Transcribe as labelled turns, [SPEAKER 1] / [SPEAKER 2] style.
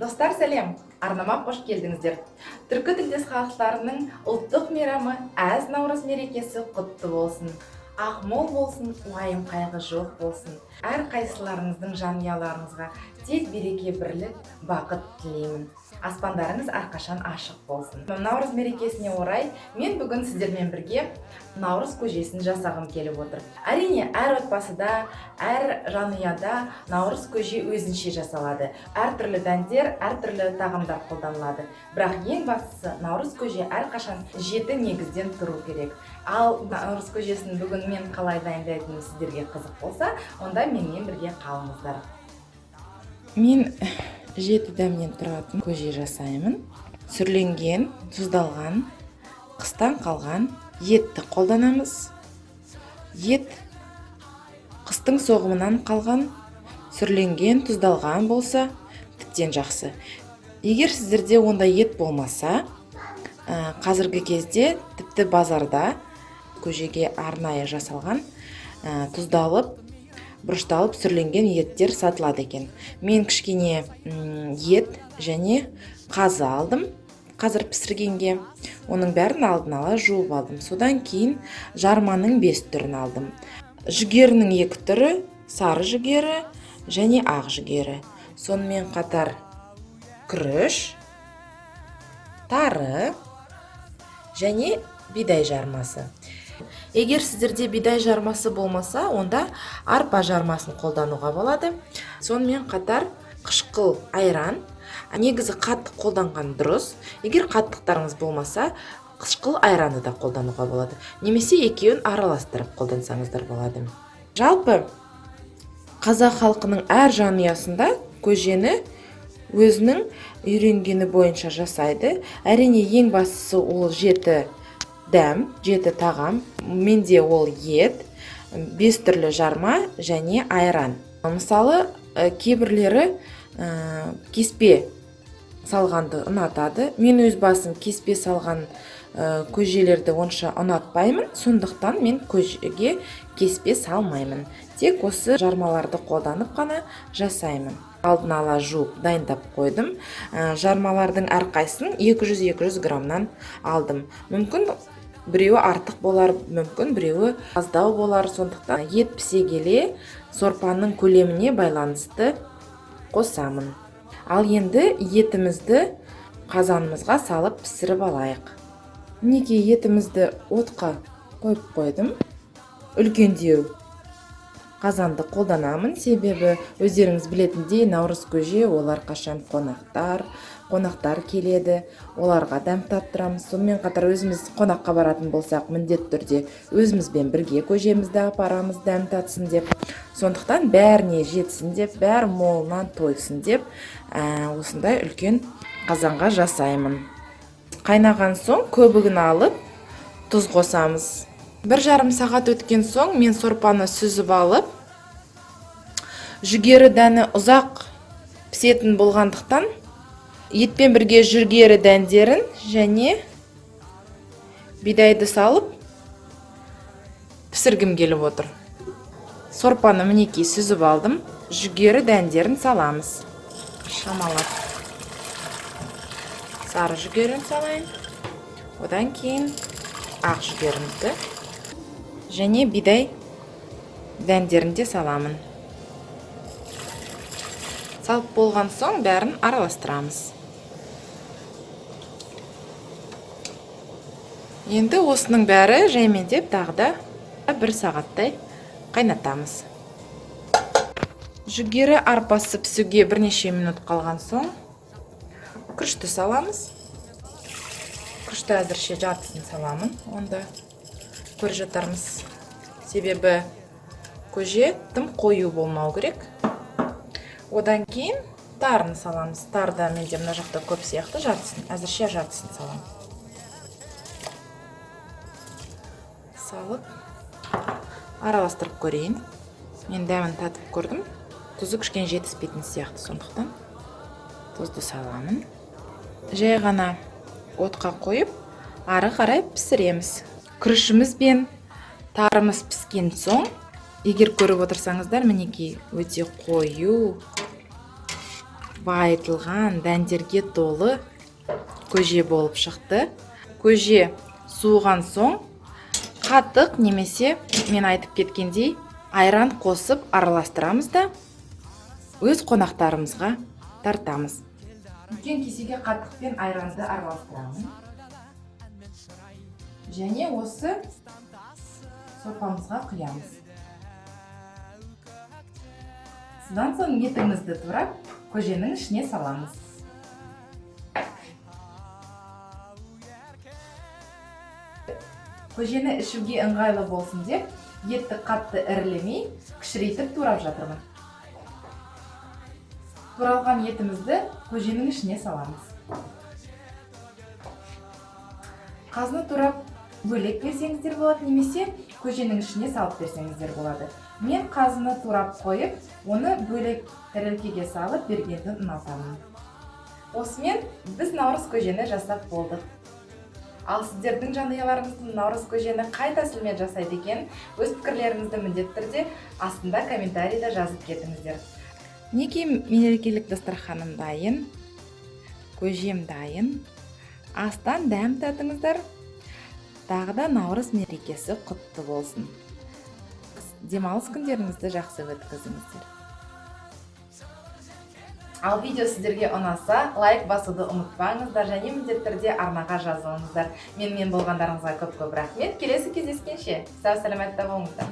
[SPEAKER 1] Достар, сәлем! Арнама қош келдіңіздер. Түркі тілдес халықтарының ұлттық мейрамы Әз Наурыз мерекесі құтты болсын. Ақ мол болсын, уайым қайғы жоқ болсын. Әр қайсыларыңыздың жанұяларыңызға тек береке, бірлік, бақыт тілеймін. Аспандарыңыз әрқашан ашық болсын. Наурыз мерекесіне орай мен бүгін сіздермен бірге наурыз көжесін жасағым келіп отыр. Әрине, әр отбасыда, әр жанұяда наурыз көже өзінше жасалады. Әртүрлі дәндер, әртүрлі тағамдар қолданылады. Бірақ ең бастысы, наурыз көже әрқашан жеті негізден тұру керек. Ал наурыз көжесін бүгін мен қалай дайындайтыным сіздерге қызық болса, онда менімен бірге қалыңыздар. Мен жеті дәмнен тұратын көже жасаймын. Сүрленген, тұздалған, қыстан қалған етті қолданамыз. Ет қыстың соғымынан қалған, сүрленген, тұздалған болса тіптен жақсы. Егер сіздерде ондай ет болмаса, қазіргі кезде тіпті базарда көжеге арнайы жасалған, тұздалып, бұрышталып, сүрленген еттер сатылады екен. Мен кішкене ет және қазы алдым қазір пісіргенге. Оның бәрін алдын ала жуып алдым. Содан кейін жарманың 5 түрін алдым. Жүгерінің 2 түрі, сары жүгері және ақ жүгері. Сонымен қатар күріш, тары және бидай жармасы. Егер сіздерде бидай жармасы болмаса, онда арпа жармасын қолдануға болады. Сонымен қатар қышқыл айран. Негізі қаттық қолданған дұрыс. Егер қаттықтарыңыз болмаса, қышқыл айранды да қолдануға болады. Немесе екеуін араластырып қолдансаңыздар болады. Жалпы қазақ халқының әр жанұясында көжені өзінің үйренгені бойынша жасайды. Әрине, ең бастысы ол жеті дәм, жеті тағам. Менде ол ет, 5 түрлі жарма және айран. Мысалы, кейбіреулері кеспе салғанды ұнатады. Мен өз басым кеспе салған көжелерді онша ұнатпаймын, сондықтан мен көжеге кеспе салмаймын. Тек осы жармаларды қолданып қана жасаймын. Алдын ала жуып дайындап қойдым. Жармалардың әрқайсысын 200-200 граммнан алдым. Мүмкін біреуі артық болар, мүмкін біреуі аздау болар. Сондықтан ет пісе келе сорпаның көлеміне байланысты қосамын. Ал енді етімізді қазанымызға салып пісіріп алайық. Мінекей, етімізді отқа қойып қойдым. Үлкендеу қазанды қолданамын, себебі өздеріңіз білетіндей, наурыз көже олар қашан қонақтар келеді, оларға дәм таттырамыз. Сонымен қатар өзіміз қонаққа баратын болсақ, міндетті түрде өзімізбен бірге көжемізді апарамыз дәм татсын деп. Сондықтан бәріне жетсін деп, бәрі молынан тойсын деп, осындай үлкен қазанға жасаймын. Қайнаған соң көбігін алып тұз қосамыз. 1,5 сағат өткен соң мен сорпаны сүзіп алып, жүгері дәні ұзақ пісетін болғандықтан етпен бірге жүгері дәндерін және бидайды салып пісіргім келіп отыр. Сорпаны мінекей сүзіп алдым. Жүгері дәндерін саламыз. Шамалап сары жүгерін салайын. Одан кейін ақ жүгерімді және бидай дәндерін де саламын. Салып болған соң бәрін араластырамыз. Енді осының бәрі жаймендеп тағы да 1 сағаттай қайнатамыз. Жүгері арпасы пісуге бірнеше минут қалған соң күрішті саламыз. Күрішті әзірше жартысын саламын, онда көріп жатармыз. Себебі көже тым қою болмау керек. Одан кейін тарыны саламыз. Тары да менде мына жақта көп сияқты, әзірше жартысын саламын. Салып араластырып көрейін. Мен дәмін татып көрдім. Тұзы кішкене жетіспейтін сияқты, сондықтан тұзды саламын. Жай ғана отқа қойып, ары қарай пісіреміз. Күрішіміз бен тарымыз піскен соң, егер көріп отырсаңыздар, мінекей өте қою Байытылған, дәндерге толы көже болып шықты. Көже суыған соң қатық немесе мен айтып кеткендей айран қосып араластырамыз да, өз қонақтарымызға тартамыз. Үлкен кесеге қатық пен айранды араластырамын және осы сорпамызға құямыз. Содан соң етімізді турап, көженің ішіне саламыз. Көжені ішуге ыңғайлы болсын деп етті қатты ірілемей, кішірейтіп турап жатырмын. Туралған етімізді көженің ішіне саламыз. Қазыны турап бөлек берсеңіздер болады немесе көженің ішіне салып берсеңіздер болады. Мен қазыны турап қойып, оны бөлек тәрелкеге салып бергенді ұнатамын. Осымен біз наурыз көжені жасап болдық. Ал сіздердің жанұяларыңыздың наурыз көжені қай тәсілмен жасайды екен, өз пікірлеріңізді міндетті түрде астында комментарийда жазып кетіңіздер. Мінекей, мерекелік дастарханым дайын, көжем дайын. Астан дәм татыңыздар. Тағы да наурыз мерекесі құтты болсын. Демалыс күндеріңізді жақсы өткізіңіздер. Ал видео сіздерге ұнаса, лайк басуды ұмытпаңыздар және міндетті түрде арнаға жазылыңыздар. Менімен болғандарыңызға көп-көп рахмет. Келесі кездескенше, сау саламатта болыңыздар.